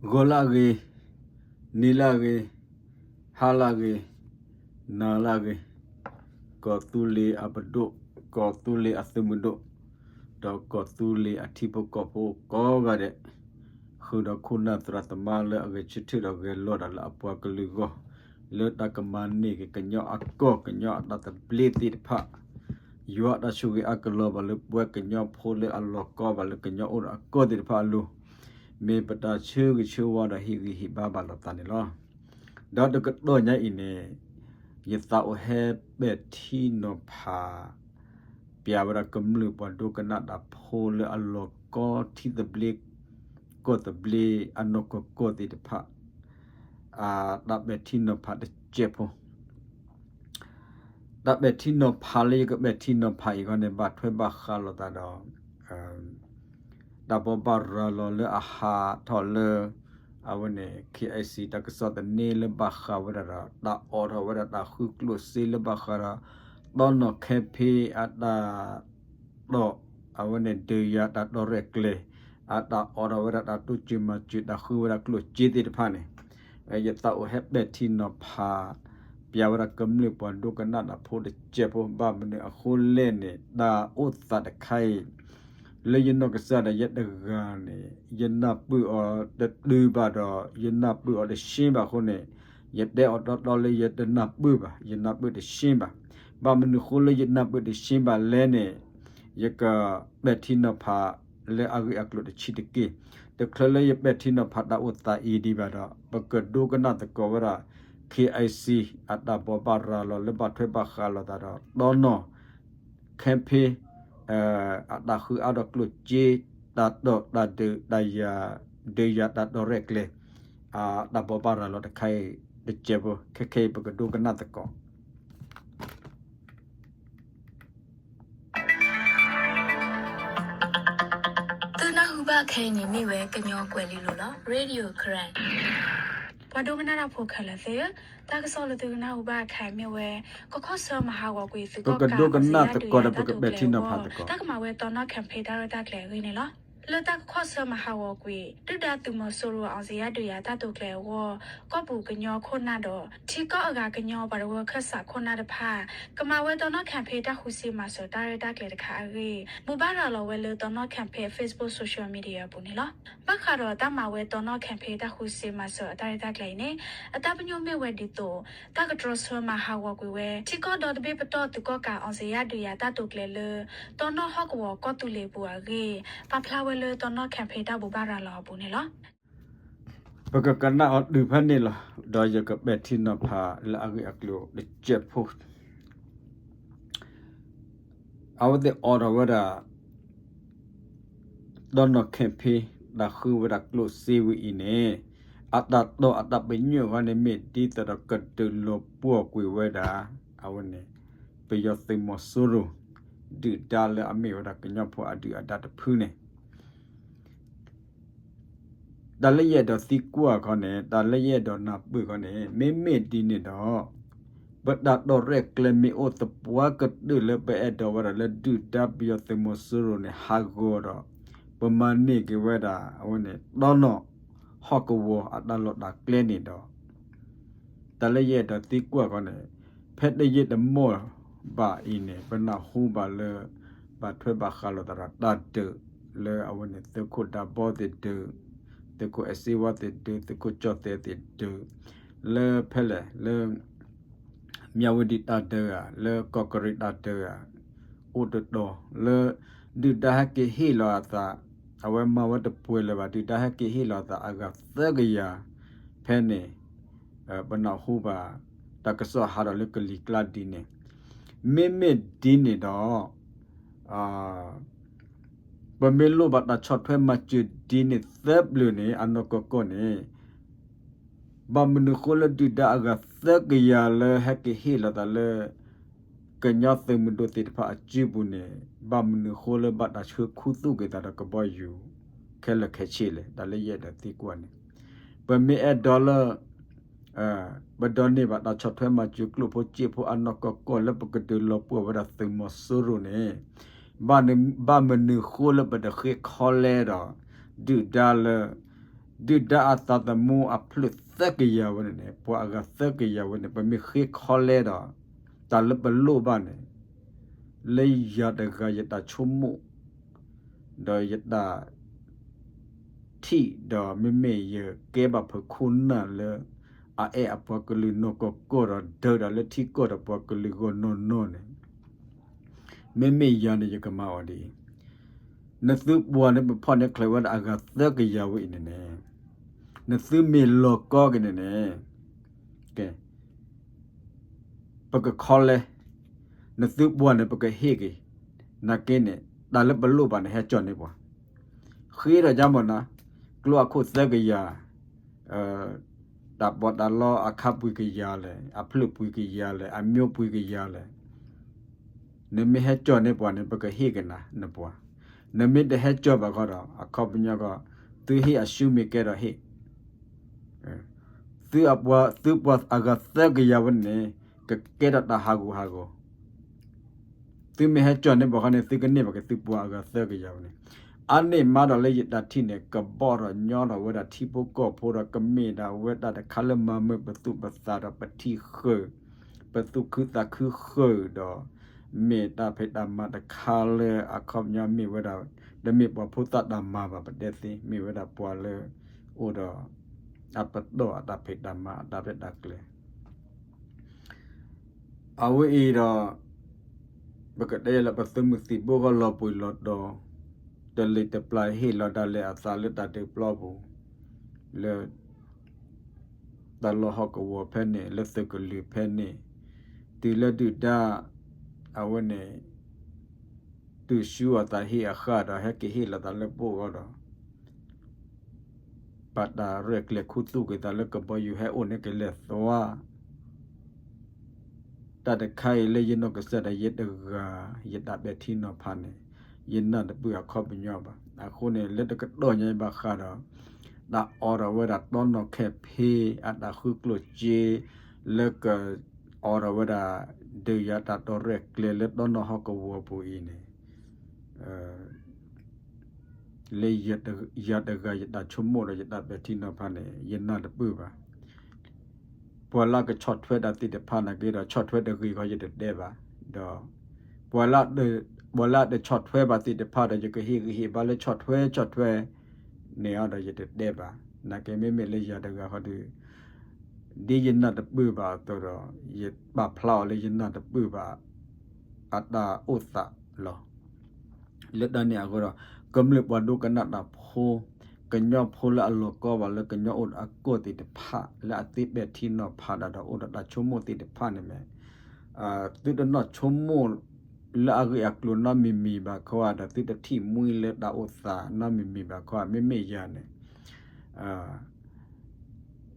ဂီၤလၢအဂ့ၤ, နံၤလၢအဂ့ၤ, ဟါလၢအဂ့ၤ, နၤလၢအဂ့ၤ, ကီၢ်သူလ့ၤအပဒိၣ်, ကီၢ်သူလ့ၤအသုးမုၢ်ဒိၣ်, ဒီးကီၢ်သူလ့ၤအထံဖိကီၢ်ဖိကိးဂၤဒဲး, ဃုာ်ဒီးခိၣ်နၢ်သရၣ်သမါလၢအဂဲၤဆၢထၢၣ်ဒီးဂဲၤလိာ်တၢ်လၢအပှၤကလုာ်အဂီၢ်, လၢတၢ်ကမၤန့ၢ်က့ၤကညီအကီၢ် ကညီအတၢ်သဘျ့သ့ၣ်တဖၣ်, ယွၤအတၢ်ဆိၣ်ဂ့ၤအါကလီၤဘၣ်လၢပဝဲကညီဖိလၢအလီၤကီဘၣ်လၢကညီအိၣ်ဒီးအကီၢ်သ့ၣ်တဖၣ်အလိၤ, မ့ၢ်ပတၢ်ဆၢဂ့ၤဆၢဝါဒီးဟ့ၣ်ဂံၢ်ဟ့ၣ်ဘါဘၣ်လိာ်သးန့ၣ်လီၤ. ဒီးတကတီၢ်ညါအံၤန့ၣ်, ယသးအိၣ်ဟဲပဲာ်ထံနီၤဖး ပျးဝဲဒၣ်ကမျၢၢ်ပှၤဒိကနၣ်တၢ်ဖိလၢအလီၤကီထံသဘျ့ ကီၢ်သဘျ့အနီၢ်ကီၢ်ကီၢ်သ့ၣ်တဖၣ် အတၢ်ပဲာ်ထံနီၤဖးတစဲးဖိ တၢ်ပဲာ်ထံနီၤဖးလၢယကပဲာ်ထံနီၤဖးအံၤခီန့ၣ် ဘၣ်ထွဲဘၣ်ဃးလိာ်သးဒီး တၢ်ဘိးဘၣ်ရၤလီၤလၢအဟးထီၣ်လၢ အဝဲန့ၣ် KIC တၢ်ကစီၣ်သန့လၢဘၣ်ဃးဝဲဒၣ်ဒီး တၢ်အိးထီၣ်ဝဲဒၣ်တၢ်ဃုကျိၣ်စ့လၢဘၣ်ဃးဒီး တီနီၢ်ခဲဖ့အတၢ် တီၢ် အဝဲန့ၣ် ဒုးယၤတၢ်တီရဲၣ်ကျဲၤ အတၢ်အိးထီၣ်ဝဲဒၣ်တၢ်တိစၢၤမၤစၢၤ တၢ်ဃုဝဲဒၣ်ကျိၣ်စ့သ့ၣ်တဖၣ်န့ၣ်, ယသးအိၣ်ဟဲပဲာ်ထံနီၤဖး ပျးဝဲဒၣ်ကမျၢၢ်ပှၤဒိကနၣ်တၢ်ဖိတစဲးဖိ ဘၣ်မနုၤအဃိလဲၣ်န့ၣ် တၢ်အိၣ်သးတခါအံၤ လၢယနီၢ်ကစၢ်ဒၣ်ယဲတဂၤန့ၣ် ယနၢ်ပၢၢ်အီၤတတုၤဘၣ်ဒီး ယနၢ်ပၢၢ်အီၤတရှ့ဘၣ်အဃိန့ၣ်, ယတဲအီၤတီတီလၢယတနၢ်ပၢၢ်ဘၣ်, ယနၢ်ပၢၢ်တရှ့ဘၣ်. ဘၣ်မနုၤဃိလၢယနၢ်ပၢၢ်တရှ့ဘၣ်လဲၣ်န့ၣ်, ယကပဲာ်ထံနီၤဖးလၢအဂ့ၢ်အကျိၤတဆံးတက့ၢ်. တချုးလၢယပဲာ်ထံနီၤဖးတၢ်အိၣ်သးအံၤဒံးဘၣ်ဒီး ပကဒိကနၣ်သကိးဝဲဒၣ် KIC အတၢ်ဘိးဘၣ်ရၤလီၤလၢဘၣ်ထွဲဘၣ်ဃးလိာ်သးဒီး တီနီၢ် campaign အတၢ်ဃုအါထီၣ်ကျိၣ်စ့ တၢ်တီၢ်တၢ်ဒုး တၢ်ယၤ ဒုးယၤတၢ်တီရဲၣ်ကျဲၤ တၢ်ဘိးဘၣ်ရၤလီၤတခါအံၤတစဲးဖိ ခဲခဲအံၤပကဒိကနၣ်သကိး သုနၢ်ဟူဘၣ်ခဲအံၤန့ၣ်မ့ၢ်ဝဲကညီကွဲၤလံလိၤလီၤ Radio Karen ပှၤဒိကနၣ်တၢ်ဖိခဲလၢာ်သ့ၣ်ဧၢ, တၢ်ကစီၣ်လၢသုကနၢ်ဟူဘၣ်အခါအံၤမ့ၢ်ဝဲ ကခီၣ်ဆၢမၤဟးဂီၤကွံာ်သုးကီၣ်ကး ပကဒိကနၣ်သကိးဒီးပကပဲာ်ထံနီၤဖးသကိး တၢ်ကမၤဝဲတီနီၢ် campaign တၢ်ရဲၣ်တၢ်ကျဲၤအဂ့ၢ်န့ၣ်လီၤ. လၢတၢ်ကခီၣ်ဆၢမၤဟးဂီၤကွံာ် ဒုၣ်ဒါသုးမီၤစိရိၤ အောင်ဇေယျဒုးယၤတၢ်တိာ်ကျဲၤအဂီၢ် ကီၢ်ပူၤကညီခိၣ်နၢ်ဒီး ထံကီၢ်အဂၤကညီပှၤတဝၢခၢၣ်စးခိၣ်နၢ်တဖၣ် ကမၤဝဲတီနီၢ် campaign တၢ်ဃုစ့မၤစၢၤတၢ်ရဲၣ်တၢ်ကျဲၤတခါအဂ့ၢ် ဘိးဘၣ်ရၤလီၤဝဲလၢတီနီၢ် campaign Facebook social media အပူၤန့ၣ်လီၤ. ဘၣ်ဃးဒီးတၢ်မၤဝဲတီနီၢ် campaign တၢ်ဃုစ့မၤစၢၤအတၢ်ရဲၣ်တၢ်ကျဲၤအံၤန့ၣ် အတၢ်ပညိၣ်မ့ၢ်ဝဲဒ်သိး တၢ်ကတြီဆၢမၤဟးဂီၤကွံာ်ဝဲ ထံကီၢ်ဒီတဘ့ၣ်ပတီၢ်သုးကီၣ်ကး အောင်ဇေယျဒုးယၤတၢ်တိာ်ကျဲၤလၢ တီနီၢ်ဟီၣ်ကဝီၤကီၢ်သူလ့ၤပူၤအဂ့ၢ် ပာ်ဖျါဝဲလၢတီနီၢ် campaign တၢ်ဘိးဘၣ်ရၤလီၤအပူၤန့ၣ်လီၤ. ပကကနၣ်အီၤတုၤဖဲန့ၣ်လီၤ. ဒီးယကပဲာ်ထံနီၤဖးလၢအဂ့ၢ်အကျိၤတစဲးဖိ အဝဲသ့ၣ်အိးထီၣ်ဝဲဒၣ် တီနီၢ် campaign တၢ်ဃုဝဲဒၣ်ကျိၣ်စ့ဝံၤအံၤန့ၣ် အတၢ်တီၢ်အတၢ်ပညိၣ်ဃီန့ၣ် မ့ၢ်ဒ်သိးဒီးကဒုးလီၤပှီၢ်ကွံာ်ဝဲဒၣ် အဝဲန့ၣ် ပယီၤသုးမီၤစိရိၤ ဒုၣ်ဒါလၢအမ့ၢ်ဝဲဒၣ်ကညီဖိအဒုၣ်အဒါတဖုန့ၣ် တၢ်လၢယအဲၣ်ဒိးသံကွၢ်ခီန့ၣ် တၢ်လၢယအဲၣ်ဒိးနၢ်ပၢၢ်ခီန့ၣ် မ့မ့ၢ်ဒ်န့ၣ်ဒီး ပတၢ်တီၢ်ရဲၣ်ကျဲၤမ့ၢ်အိၣ်သပှၢ်ကတၢၢ်လၢပအဲၣ်ဒိးဝဲဒၣ်လၢ ဒုၣ်ဒါပယီၤသုးမီၤစိရိၤန့ၣ် ဟးဂီၤဒီး ပမၤန့ၢ်က့ၤဝဲဒၣ် အဝဲန့ၣ် တီနီၢ်ဟီၣ်ကဝီၤအတၢ်လီၢ်တၢ်ကျဲန့ၣ်ဒီး တၢ်လၢယအဲၣ်ဒိးသံကွၢ်ခီန့ၣ် ဖဲတယံာ်တမီၢ်ဘၣ်အံၤန့ၣ် ပနၢ်ဟူဘၣ်လၢ ဘၣ်ထွဲဘၣ်ဃးလိာ်သးဒီးတၢ်ဒုး လၢအဝဲန့ၣ် သုးခိၣ်ဒးဘီသ့ၣ်ဒုး, သုးခိၣ်အဲၣ်စ့ဝါသ့ၣ်ဒုး, သုးခိၣ်ကၠီၣ်သဲးသ့ၣ်ဒုး, လၢဖဲလဲၣ် လၢ မၠၣ်ဝတံၤတၢ်ဒုးဧါ, လၢကီၢ်ကရံၣ်တၢ်ဒုးဧါ, အိၣ်တတီၤလၢ ဒုၣ်ဒါဟဲက့ၤဟ့ၣ်လီၤအသး, အဝဲမၤဝဲတပှဲၤလၢၤဘၣ်, ဒုၣ်ဒါဟဲက့ၤဟ့ၣ်လီၤအသးအဂၤသၢကယၤ ဖဲန့ၣ် ပနၢ်ဟူဘၣ် တၢ်ကစီၣ်ဟးထီၣ်လၢကလံၤကျါဒ်န့ၣ်, မ့မ့ၢ်ဒ်န့ၣ်ဒီး ပမ့ၢ်လိၣ်ဘၣ်တၢ်ဆီၣ်ထွဲမၤစၢၤဒ်န့ၣ်သၢပျၢၤန့ၣ် အနီၢ်ကီၢ်ကီၢ်န့ၣ် ဘၣ်မနုၤဃိလၢဒုၣ်ဒါအဂၤသၢကယၤလၢဟဲက့ၤဟ့ၣ်လီၤသးလၢ ကညီသုးမုၢ်ဒိၣ်သ့ၣ်တဖၣ်အစုပူၤန့ၣ် ဘၣ်မနုၤဃိလၢဘၣ်တၢ်ဆှၢခူသူၣ်က့ၤသးဒီးကဘီယူၤ ခဲလၢာ်ခဲဆ့လဲၣ်. တၢ်လၢယအဲၣ်ဒိးသံကွၢ်န့ၣ် ပမ့ၢ်အဲၣ်ဒိးလၢ ပဒိးန့ၢ်ဘၣ်တၢ်ဆီၣ်ထွဲမၤစၢၤကျိၣ်ဖိစ့ဖိအနီၢ်ကီၢ်ကီၢ်လၢပကဒုးလီၤပှီၢ်ဝဲဒၣ်သုးမီၤစိရိၤန့ၣ် ဘၣ်မနုၤဃိလၢပတဃ့ခီလဲဒီး ဒုၣ်ဒါလၢ ဒုၣ်ဒါအသးသမူအဖျၢၣ်သၢကယၤဝဲန့ၣ်န့ၣ် ပှၤအဂၤသၢကယၤဝဲန့ၣ် ပမ့ၢ်ဃ့ခီလဲဒီး တၢ်လၢပလိၣ်ဘၣ်န့ၣ် လၢယၤတဂၤယတၢ်ဆိကမိၣ် ဒီးယတၢ်ထံၣ်ဒီး မ့မ့ၢ်ယကဲဘၣ်ဖုးခိၣ်နၢ်လၢ အအဲၣ်အပှၤကလုာ်နီၢ်ကီၢ်ကီၢ်ဒီး ဒၢးဒီးလၢထံကီၢ်ဒီးပှၤကလုာ်ဂီၢ်နီၢ်နီၢ်န့ၣ် မ့မ့ၢ်ယၤန့ၣ် ယကမၤအီၤဒ်အံၤ, နသုပှၤန့ၣ် ပဖီၣ်န့ၢ်ချုးဝဲဒၣ်အဂၤသၢကယၤဝဲအံၤန့ၣ်န့ၣ်, နသုမ့ၢ်လီၤကီက့ၤန့ၣ်န့ၣ်, ကဲ ပကခီလဲ, နသုပှၤန့ၣ် ပကဟ့ၣ်က့ၤ, နာ်က့န့ၣ် တၢ်လၢပလိၣ်ဘၣ်န့ၣ် ဟဲကၠီၣ်န့ၢ်ပှၤ, ဃ့ဒီးယါမၢ်နၤ, ကျိအခိၣ်သၢကယၤ တၢ်ပီးတၢ်လီအခါပှဲၤကယၤလဲၣ်, အဖျၢၣ်ပှဲၤကယၤလဲၣ်, အမျိုးပှဲၤကယၤလဲၣ်, နမ့ၢ်ဟဲကၠီၣ်န့ၢ်ပှၤန့ၣ် ပကဟ့ၣ်က့ၤနၤ နပှၤ, နမ့ၢ်တဟဲကၠီၣ်ဘၣ်ဃီဒီး အခီပညီကီး သုဟ့ၣ်အရှုံးမ့ၢ်ကဲဒီးဟ့ၣ် သုအပှၤ သုပှၤအဂၤသၢကယၤဝဲန့ၣ် ကကဲထီၣ်တၢ်ဟးဂူာ်ဟးဂီၤ, သုမ့ၢ်ဟဲကၠီၣ်န့ၢ်ပှၤဃီန့ၣ် သုကန့ၢ်ဘၣ်က့ၤသုပှၤအဂၤသၢကယၤဝဲန့ၣ်, အါန့ၢ်မးဒီးလၢယတၢ်ထံၣ်န့ၣ် ကဘီၣ်ထီၣ်ညီထီၣ်ဝဲဒၣ်ထံဖိကီၢ်ဖိဒီး ကမ့ၢ်ဒၣ်ဝဲတၢ်တခါလၢမၤမုာ်ပသူၣ်ပသးဒီးပထံၣ်ဃုာ်, ပသူၣ်ခုသးခုဃုာ်ဒီး မ့ၢ်တၢ်ဖံးတၢ်မၤတခါလၢအခီပညီမ့ၢ်ဝဲဒၣ် တမ့ၢ်ပှၤဖိသၣ်တၢ်မၤဘၣ်ပတဲသ့, မ့ၢ်ဝဲဒၣ်ပှၤလၢအိၣ်ဒီး အပတီၢ်အတၢ်ဖံးတၢ်မၤအတၢ်ရဲၣ်တၢ်ကျဲၤ အဝဲအံၤဒီး ပကတဲလၢပသုးမုၢ်သံၣ်ဘိဃီလီၤပှံၤလီၤတီၤ, တလံၤတပျၢ်ဟ့ၣ်လီၤဒၣ်လဲာ်အသးလၢတၢ်ဒုးပျီပူၤ, လၢ တၢ်လီၢ်ဟီၣ်ကဝီၤဖဲန့ၣ် လၢသုးကလုာ်ဖဲန့ၣ်, တုၤလၢဒုၣ်ဒါ အဝဲန့ၣ် တုၤဆူအသးဟ့ၣ်အဃၢ်ဒီး ဟဲက့ၤဟ့ၣ်လီၤသးလၢပအိၣ်အဂီၢ်ဒီး ပတၢ်ရဲၣ်ကျဲၤခူသူၣ်က့ၤသးလၢကဘီယူၤဟဲအိၣ်န့ၣ်ကလဲၤသွါ, တၢ်တခါအံၤလၢယနီၢ်ကစၢ်ဒၣ်ယဲတဂၤ ယတၢ်ပဲာ်ထံနီၤဖးန့ၣ် ယနၢ်တပၢၢ်အခီပညီဘၣ်. အဃိန့ၣ် လၢတကတီၢ်ညါဘၣ်ဃးဒီး တၢ်အိးထီၣ်ဝဲဒၣ်တီနီၢ်ခဲဖ့ အတၢ်ဃုကျိၣ်စ့ လၢက အိးထီၣ်ဝဲဒၣ် ဒုးယၤတၢ်တီရဲၣ်ကျဲၤလၢတီနီၢ်ဟီၣ်ကဝီၤပူၤအံၤန့ၣ် လၢယတဂၤယတၢ်ဆိကမိၣ်ဒီးယတၢ်ပဲာ်ထံနီၤဖးန့ၣ် ယနၢ်တပၢၢ်ဘၣ်. ပှၤလၢကဆီၣ်ထွဲတၢ်သ့ၣ်တဖၣ်နာ်က့ဒီး ဆီၣ်ထွဲတဂ့ၤခီယတတဲဘၣ်, ဒီး ပှၤလၢအတဆီၣ်ထွဲဘၣ်သ့ၣ်တဖၣ်ဒီး ယကဟ့ၣ်ဂံၢ်ဟ့ၣ်ဘါလၢဆီၣ်ထွဲဆီၣ်ထွဲန့ၣ်အီၤဒီးယတတဲဘၣ်. နာ်က့မ့မ့ၢ်လၢယၤတဂၤဃီဒီး ဒ်ယနၢ်တပၢၢ်ဘၣ်အသိးဒီး ယပာ်ဖျါအီၤလၢယနၢ်တပၢၢ်ဘၣ် အတၢ်အိၣ်သးလီၤ. လၢတၢ်န့ၣ်အဃိဒီး ကမျၢၢ်ပှၤဒိကနၣ်တၢ်ဖိ ကညီဖိလၢအလီၤကီဘၣ်လၢကညီအိၣ်ဒီးအကီၢ်သ့ၣ်တဖၣ် လၢအသ့ပဲာ်ထံနီၤဖးတၢ်ဒီးအိၣ်ဒီးတၢ်ဆိကမိၣ်သ့ၣ်တဖၣ်န့ၣ်မ့ၢ် သုတနီၢ်ဆိကမိၣ်လၢအဂ့ၢ်အကျိၤနီတမံၤမံၤဘၣ်ခီဧါ ဒီးသုတထံၣ်မှံလၢတၢ်အိၣ်သးနီတမံၤမံၤဘၣ်ခီဧါ မ့မ့ၢ်ယၤန့ၣ်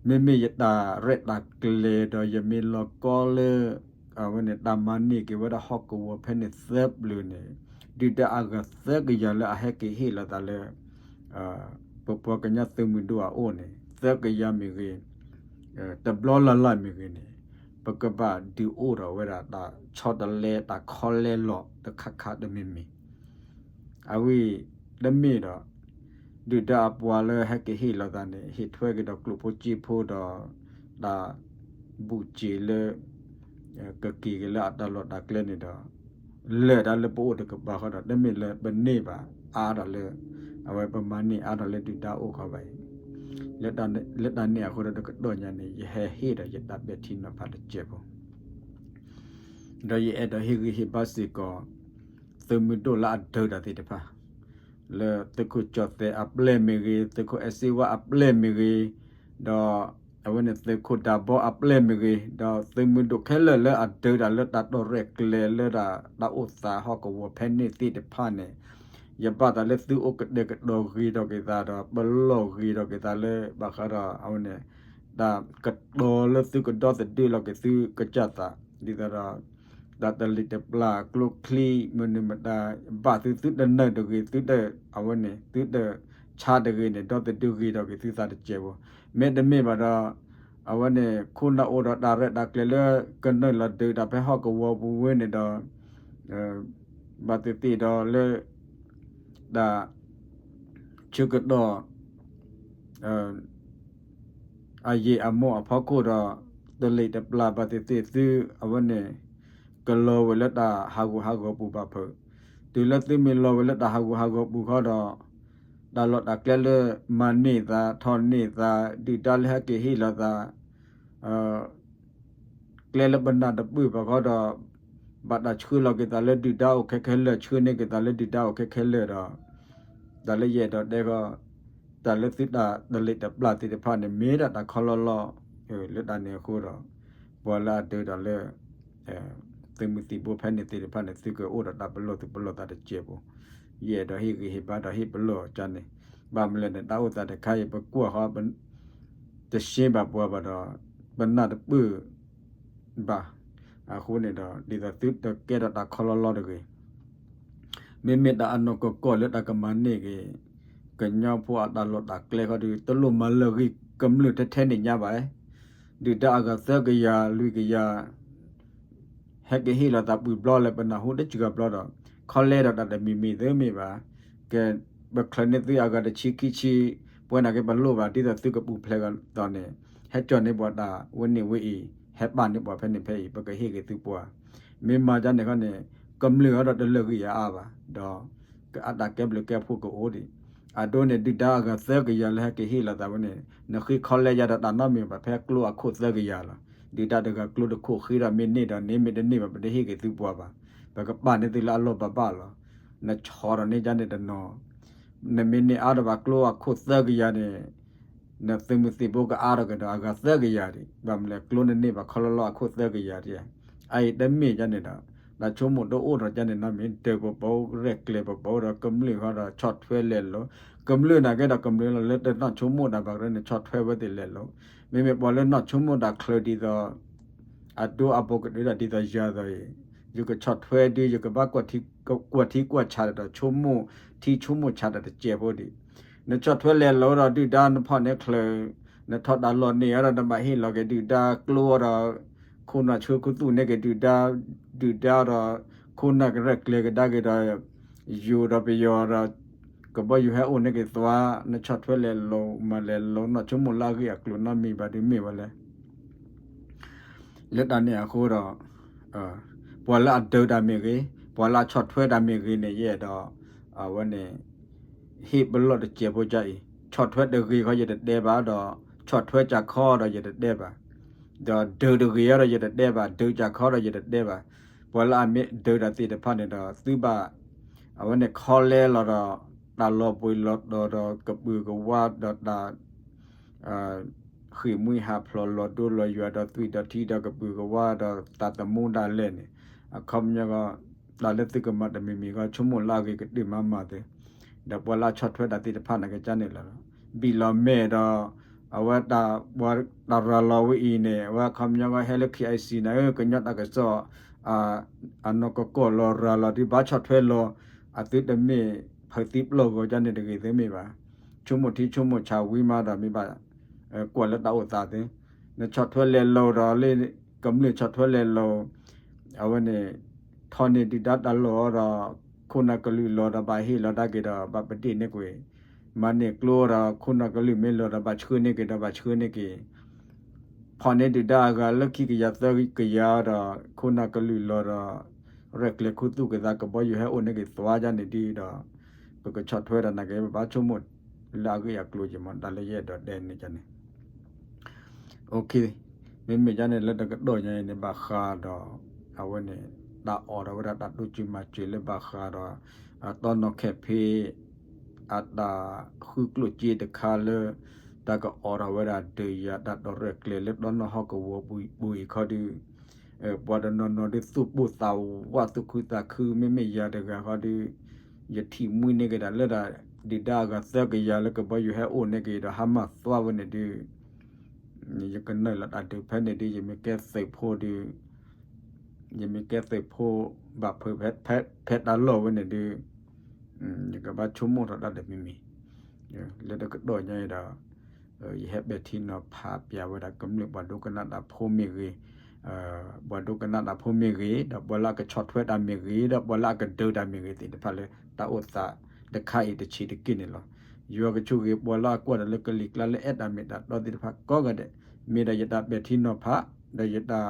မ့မ့ၢ်ယတၢ်ရဲၣ်တၢ်ကျဲၤဒီးယမ့ၢ်လီၤကီလၢ အဝဲန့ၣ် တၢ်မၤန့ၢ်က့ၤဝဲဒၣ်ဟီၣ်ကဝီၤဖဲန့ၣ်သၢပျၢၤန့ၣ် ဒုၣ်ဒါအဂၤသၢကယၤလၢအဟဲက့ၤဟ့ၣ်လီၤသးလၢ ပပှၤကညီသုးမုၢ်ဒိၣ်အအိၣ်န့ၣ် သၢကယၤမ့ၢ်ဂ့ၤ တဘျီလၢ်လၢ်မ့ၢ်ဂ့ၤန့ၣ် ပကဘၣ်ဒုးအိၣ်ထီၣ်ဝဲဒၣ်တၢ်ဆီတလဲ တၢ်ခီလဲလီၤတခါခါတမံၤမံၤ အဝဲ တမ့ၢ်ဒီး ဒုၣ်ဒါအပှၤလၢဟဲက့ၤဟ့ၣ်လီၤသးန့ၣ် ဟ့ၣ်ထွဲက့ၤဒီးကျိၣ်ဖိစ့ဖိဒီး တၢ်ဘူၣ်စ့ၤလၢ ကက့ၤက့ၤလၢအတၢ်လီၢ်တၢ်ကျဲန့ၣ်ဒီး လၢာ်ဒၣ်လၢပအိၣ်တကပၤဃီဒီး တမ့ၢ်လၢပန့ၢ်ဘၣ်အါဒီးလၢ အဝဲပမၤန့ၢ်အါဒီးလၢဒုၣ်ဒါအိၣ်ခီဘၣ်အံၤ လၢတၢ်န့ၣ်အဃိဒီးတကတီၢ်ညါန့ၣ် ယဟဲဟ့ၣ်ဒီးယတၢ်ပဲာ်ထံနီၤဖးတစဲးဖိ ဒီးယအဲၣ်ဒိးဟ့ၣ်ဂံၢ်ဟ့ၣ်ဘါစ့ၢ်ကီး သုးမုၢ်ဒိၣ်လၢအဒုးတၢ်သ့ၣ်တဖၣ် လၢသုးခိၣ်ကၠီၣ်သဲးအပျဲၢ်မ့ၢ်ဂ့ၤ သုးခိၣ်အဲၣ်စ့ဝါအပျဲၢ်မ့ၢ်ဂ့ၤ ဒီး အဝဲန့ၣ်သုးခိၣ်ဒၢဘီအပျဲၢ်မ့ၢ်ဂ့ၤ ဒီးသုးမုၢ်ဒိၣ်ခဲလၢာ်လၢအဒုးတၢ်လၢတၢ်တီၢ်ရဲၣ်ကျဲၤလၢတၢ်အိၣ်သးဟီၣ်ကဝီၤဖဲန့ၣ်သ့ၣ်တဖၣ်န့ၣ် ယဘၣ်သးလၢသုအိၣ်ကတဲာ်ကတီၤဂ့ၤထီၣ်က့ၤသးဒီး ပလီၢ်ဂ့ၤထီၣ်က့ၤသးလၢ ဘၣ်ဃးဒီးအဝဲန့ၣ် တၢ်ကတီၤလၢသုကဒီသဒၢလီၤက့ၤသုကစၢ်သး ဒ်သိးဒီး တၢ်တလံၤတပျၢ်ကျိချံ မနုၤမတၤ ဘၣ်သုသုတနၢၤတဂ့ၤ သုတ အဝဲန့ၣ် သုတဆါတဂ့ၤန့ၣ် ဒီသဒၢဂ့ၤထီၣ်က့ၤသုသးတစဲးဖိ မ့တမ့ၢ်ဘၣ်ဒီး အဝဲန့ၣ် ခိၣ်နၢ်အိၣ်ဒီးတၢ်ရဲၣ်တၢ်ကျဲၤလၢ ကနုာ်လီၤဒုးတၢ်ဖဲဟီၣ်ကဝီၤပူၤဝဲန့ၣ်ဒီး ဘၣ်သ့ၣ်သ့ၣ်ဒီးလၢ တၢ် ဆၢကတီၢ် အယံာ်အမိၢ်အဖီခိၣ်ဒီး တလံာ်တပျၢ်ဘၣ်သ့ၣ်သ့ၣ်သု အဝဲန့ၣ် ကလီၤဝဲလၢတၢ်ဟးဂူာ်ဟးဂီၤပူၤဘၣ်ဖုး, တုၤလၢသုမ့ၢ်လီၤဝဲလၢတၢ်ဟးဂူာ်ဟးဂီၤပူၤခီဒီး တၢ်လီၢ်တၢ်ကျဲလၢမၤန့ၢ်သး ထီၣ်န့ၢ်သး ဒုၣ်ဒါလၢဟဲက့ၤဟ့ၣ်လီၤသး ကျဲလၢပနၢ်တပၢၢ်ဘၣ်ဃီဒီး ဘၣ်တၢ်ဆှၢလီၤက့ၤသးလၢဒုၣ်ဒါအိၣ်ခဲခဲလၢာ် ဆှၢန့ၢ်က့ၤသးလၢဒုၣ်ဒါအိၣ်ခဲခဲလၢာ်ဒီး တၢ်လၢယအဲၣ်ဒိးတဲဃီ တၢ်လၢသုတၢ်တလံာ်တပျၢ်သ့ၣ်တဖၣ်န့ၣ် မ့ၢ်ဒၣ်တၢ်ခီလီၤလီၤ လၢတၢ်န့ၣ်အဃိဒီး ပှၤလၢအဒၢးတၢ်လၢ သုးမုၢ်သံၣ်ဘိဖဲန့ၣ်သ့ၣ်တဖၣ်န့ၣ် သုကအိၣ်ဒီးတၢ်ပလီၢ်သူၣ်ပလီၢ်သးတစဲးဖိ, ယအဲၣ်ဒိးဟ့ၣ်ဂံၢ်ဟ့ၣ်ဘါဒီးဟ့ၣ်ပလီၢ်ကန့ၣ်, ဘၣ်မနုၤလဲၣ်န့ၣ် တၢ်အိၣ်သးတခါအံၤ ပကွၢ်ဃီ တရှဲဘၣ်ပှၤဘၣ်ဒီး ပနၢ်တပၢၢ် ဘၣ်. အဃိန့ၣ်ဒီး ဒ်သိးသုတကဲထီၣ်တၢ်ခီလီၤလီၤတဂ့ၤ, မ့မ့ၢ်တၢ်အနီၢ်ကီၢ်ကီၢ်လၢတၢ်ကမၤန့ၢ်က့ၤ ကညီဖိအတၢ်လီၢ်တၢ်ကျဲခီဒီး တလိၣ်မၤလၢာ်ဂံၢ်ကမျၢၢ်ထဲထဲန့ၣ်ညါဘၣ်, ဒုၣ်ဒါအဂၤသၢကယၤလွံၢ်ကယၤ ဟဲက့ၤဟ့ၣ်လီၤသးပှဲၤဘျီလၢပနၢ်ဟူတစှၤဘျီဒီး ခီလဲဒီးတၢ်တမံၤမံၤသ့မ့ၢ်ဘၣ်, ကဲ ပချုးန့ၢ်သုအဂၤတဆံခံဆံ, ပဝဲန့ၣ်က့ၤပလိၣ်ဘၣ် ဒ်သိးသုကပူၤဖျဲးကဒီးန့ၣ် ဟဲကၠီၣ်န့ၢ်ပှၤတၢ်ဝဲန့ၣ်ဝဲအံၤ ဟဲပာ်န့ၢ်ပှၤဖဲန့ၣ်ဖဲအံၤ ပကဟ့ၣ်က့ၤသုပှၤ, မ့ၢ်မၤဒ်န့ၣ်ခီန့ၣ် ကမျၢၢ်အံၤဒီးတလၢာ်ဂံၢ်အါအါဘၣ်, ဒီး ကအတၢ်ကဲဘျုးကဲဖှိၣ်ကအိၣ်ဒံး, အဒိန့ၣ် ဒုၣ်ဒါအဂၤသၢကယၤလၢဟဲက့ၤဟ့ၣ်လီၤသးဝဲန့ၣ် နဃ့ခီလဲယၤဒီးတၢ်နီတမံၤဘၣ် ဖဲကျိအခိၣ်သၢကယၤလီၤ, ဒုၣ်ဒါတဂၤကျိတခိၣ်ဃ့ဒီးမ့ၢ်န့ၢ်ဒီးန့ၣ် မ့ၢ်တန့ၢ်ဘၣ် ပတဟ့ၣ်က့ၤသုပှၤဘၣ်, ပကပာ်န့ၢ်သုလၢအလီၢ်ဘၣ်ဘၣ်လီၤ, နဆီၣ်ဒီးန့ၢ်ဒ်န့ၣ်တနီၤ, နမ့ၢ်န့ၢ်အါဒီးဘၣ်ကျိအခိၣ်သၢကယၤန့ၣ် နသုးမုၢ်သံၣ်ဘိကအါထီၣ်ကဒီးအဂၤသၢကယၤဒံး, ဘၣ်မနုၤလဲၣ် ကျိနန့ၢ်ဘၣ်ခီလီၤလီၤအခိၣ်သၢကယၤဒံး, အအံၤတမ့ၢ်ဒ်န့ၣ်ဒီး တၢ်ဆိကမိၣ်တအိၣ်ထီၣ်ဒ်န့ၣ်နီတမံၤ, ဒၢးပပီၤ ရဲၣ်ကျဲၤပပီၤဒီးကမျၢၢ်ဃီဒီးဆီၣ်ထွဲလဲၤလိၤ, ကမျၢၢ်န့ၣ်က့ၤဒီးကမျၢၢ်လီၤ လၢတနီၢ်ဆိကမိၣ်တၢ်ဘၣ်ကရၢန့ၣ် ဆီၣ်ထွဲဝဲသ့ၣ်လဲၤလိၤ, မ့မ့ၢ်ပှၤလၢနီၢ်ဆိကမိၣ်တၢ်ချၢဒ်သိး အဒိအဘိကတၢၢ်ဒီးဒ်သိးယၤသိးအံၤ, ယကဆီၣ်ထွဲဒုး ယကဘၣ် ကွၢ်ထံကွၢ်ဆးဒီး ဆိကမိၣ်ထံဆိကမိၣ်ဆးဒီးတစဲးဖိဒံး, နဆီၣ်ထွဲလဲၤလိၤဒီးဒုၣ်ဒါနဖီၣ်န့ၢ်ချုး, နထီၣ်တၢ်လီၢ်န့ၣ်ဒီးနဘၣ်ဟ့ၣ်လီၤက့ၤဒုၣ်ဒါကျိဒီး, ခိၣ်နၢ်ဆှၢခူသူၣ်န့ၢ်က့ၤဒုၣ်ဒါ, ဒုၣ်ဒါဒီး, ခိၣ်နၢ်ကရဲၣ်ကျဲၤကဒါက့ၤဒီး, ယိၤဒီးပယီၤဒီး, ကဘီယူၤဟဲအိၣ်န့ၢ်က့ၤသွါ, နဆီၣ်ထွဲလဲၤလိၤမၤလဲၤလိၤ နီၢ်ဆိကမိၣ်လၢအဂ့ၢ်အကျိၤနီတမံၤဘၣ်ဒုးမ့ၢ်ဝဲလဲၣ် လၢတၢ်န့ၣ်အဃိဒီး, ပှၤလၢအဒၢးတၢ်မ့ၢ်ဂ့ၤ, ပှၤလၢအဆီၣ်ထွဲတၢ်မ့ၢ်ဂ့ၤန့ၣ် ယအဲၣ်ဒိး, အဝဲန့ၣ်, ဟ့ၣ်ပလီၢ်တစဲးဖိကအံၤ, ဆီၣ်ထွဲတဂ့ၤဃီယတတဲဘၣ်ဒီး, ဆီၣ်ထွဲစၢ်ခီဒီးယတတဲဘၣ်, ဒီးဒၢးတဂ့ၤဒီးယတတဲဘၣ်, ဒၢးစၢ်ခီဒီးယတတဲဘၣ်, ပှၤလၢအမ့ၢ်ဒၢးတၢ်သ့ၣ်တဖၣ်န့ၣ်ဒီး သုဘၣ်, အဝဲန့ၣ်ခီလဲလီၤဒီး, တၢ်လီၤပှ့ၤလီၤတီၤဒီးကပုာ်ကဝါဒီးတၢ် ဃ့ၢ်မှံဟးဖျိးလီၤဒိလီၤယွၤဒီးသွံၣ်ဒီးထံဒီးကပုာ်ကဝါဒီးသးသမူဒၣ်လဲာ်န့ၣ်, အခီပညီကီး, တၢ်လၢသုကမၤတမံၤမံၤကီး ဆိကမိၣ်လၢအဂ့ၤကတၢၢ်မၤမၤသ့, ဒီးပှၤလၢအဆီၣ်ထွဲတၢ်သ့ၣ်တဖၣ်န့ၣ်ကကန့ၣ်လီၤ, ဘံၣ်လီၤမဲာ်ဒီး, အဝဲတၢ်, တၢ်ရၤလီၤဝဲအံၤန့ၣ် အဝဲအခီပညီကီးဟဲလၢ KIC န့ၣ် ကညီတၢ်ကစီၣ် အနီၢ်ကီၢ်ကီၢ်လီၤရၤလီၤဒုးဘၣ်ဆီၣ်ထွဲလီၤ, အသုတမ့ၢ်ဖုးသံပျိၢ်ဂီၤကန့ၣ်တဂ့ၤသ့မ့ၢ်ဘၣ်, ဆိကမိၣ်ထံဆိကမိၣ်ဆးဝံၤမးဒီးမ့ၢ်ဘၣ်, ကွၢ်လၢတၢ်အိၣ်သးသ့, နဆီၣ်ထွဲလဲၤလိၤဒီးလၢ, ကမျၢၢ်ဆီၣ်ထွဲလဲၤလိၤ, အဝဲန့ၣ်, ထီၣ်န့ၢ်ဒုၣ်ဒါတၢ်လီၢ်ဒီး, ခိၣ်နၢ်ကလုာ်လီၤဒီးဘၣ်ဟ့ၣ်လီၤဒၣ်က့ၤဒီးဘၣ်ပဒ့ၣ်န့ၢ်ကွံာ်, မၤန့ၢ်ကျိဒီးခိၣ်နၢ်ကလုာ်မ့ၢ်လီၤဒီးဘၣ်ဆှၢန့ၢ်က့ၤဒီးဘၣ်ဆှၢန့ၢ်က့ၤ ဖီၣ်န့ၢ်ဒုၣ်ဒါအဂၤလၢခံကယၤသၢကယၤဒီး, ခိၣ်နၢ်ကလုာ်လီၤဒီး, ရဲၣ်ကျဲၤခူသူၣ်ကသးကဘီယူၤဟဲအိၣ်န့ၢ်က့ၤသွါဒ်န့ၣ်ဒုးဒီး, ပကဆီၣ်ထွဲဒီးနာ်က့ၤ ပဘၣ်ဆိကမိၣ်လၢအဂ့ၢ်အကျိၤက့ၤမး တၢ်လၢယအဲၣ်ဒိးတဲန့ၣ်န့ၣ် မ့မ့ၢ်ဒ်န့ၣ်လၢတကတီၢ်ညါအံၤန့ၣ် ဘၣ်ဃးဒီး, အဝဲန့ၣ်, တၢ်အိးထီၣ်ဝဲဒၣ်တၢ်တိစၢၤမၤစၢၤလၢဘၣ်ဃးဒီး, တီနီၢ်ခဲဖ့ အတၢ်ဃုကျိၣ်စ့တခါလၢ, တၢ်ကအိးထီၣ်ဝဲဒၣ်ဒုးယၤတၢ်တီရဲၣ်ကျဲၤလၢတီနီၢ်ဟီၣ်ကဝီၤပူၤအံၤခီဒုး, ပှၤတနီၤနီၤဒုးသူၣ်ပိၢ်သးဝးသူၣ်ခုသးခု မ့မ့ၢ်ယၤတဂၤဃီဒုး, ယထံၣ်မှံန့ၢ်က့ၤဒၣ်လၢဒၣ်, ဒုၣ်ဒါအဂၤသၢကယၤလၢကဘီယူၤဟဲအိၣ်န့ၢ်က့ၤဒီးဟါမၢ်သွါဝဲန့ၣ်ဒုး, ယကနုာ်လီၤတၢ်ဒုးဖဲန့ၣ်ဒုး ယမ့ၢ်ကဲသုးဖိဒုး ယမ့ၢ်ကဲသုးဖိ, ဘၣ်ဖုး, ဖဲတၢ်လီၢ်ဝဲန့ၣ်ဒုး, ယကဘၣ်ဆိကမိၣ်ထီၣ်တၢ်တမံၤမံၤ, လၢတကတီၢ်ညါအံၤဒီး, ယဟဲပဲာ်ထံနီၤဖးပၠးဝဲဒၣ်ကမျၢၢ်ပှၤဒိကနၣ်တၢ်ဖိမ့ၢ်ဂ့ၤ, ပှၤဒိကနၣ်တၢ်ဖိမ့ၢ်ဂ့ၤ ဒီးပှၤလၢအကဆီၣ်ထွဲတၢ်မ့ၢ်ဂ့ၤ ဒီးပှၤလၢအကဒုးတၢ်မ့ၢ်ဂ့ၤသ့ၣ်တဖၣ်လၢတၢ်အိၣ်သးတခါအံၤတဆံးတက့ၢ်န့ၣ်လီၤ. ယွၤကဆိၣ်ဂ့ၤပှၤလၢအကွၢ်တၢ်လၢကလံၤကျါလၢအဲၣ်တၢ်မ့ၢ်တၢ်တီသ့ၣ်တဖၣ်ကိးဂၤဒဲး, မ့ၢ်ဒၣ်ယတၢ်ပဲာ်ထံနီၤဖး ဒီးယတၢ်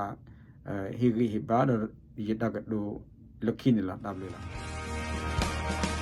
ဟ့ၣ်ဂံၢ်ဟ့ၣ်ဘါ ဒီးယတၢ်ကတိၤလၢခံန့ၣ်လီၤ. တၢ်ဘျုးလီၤ.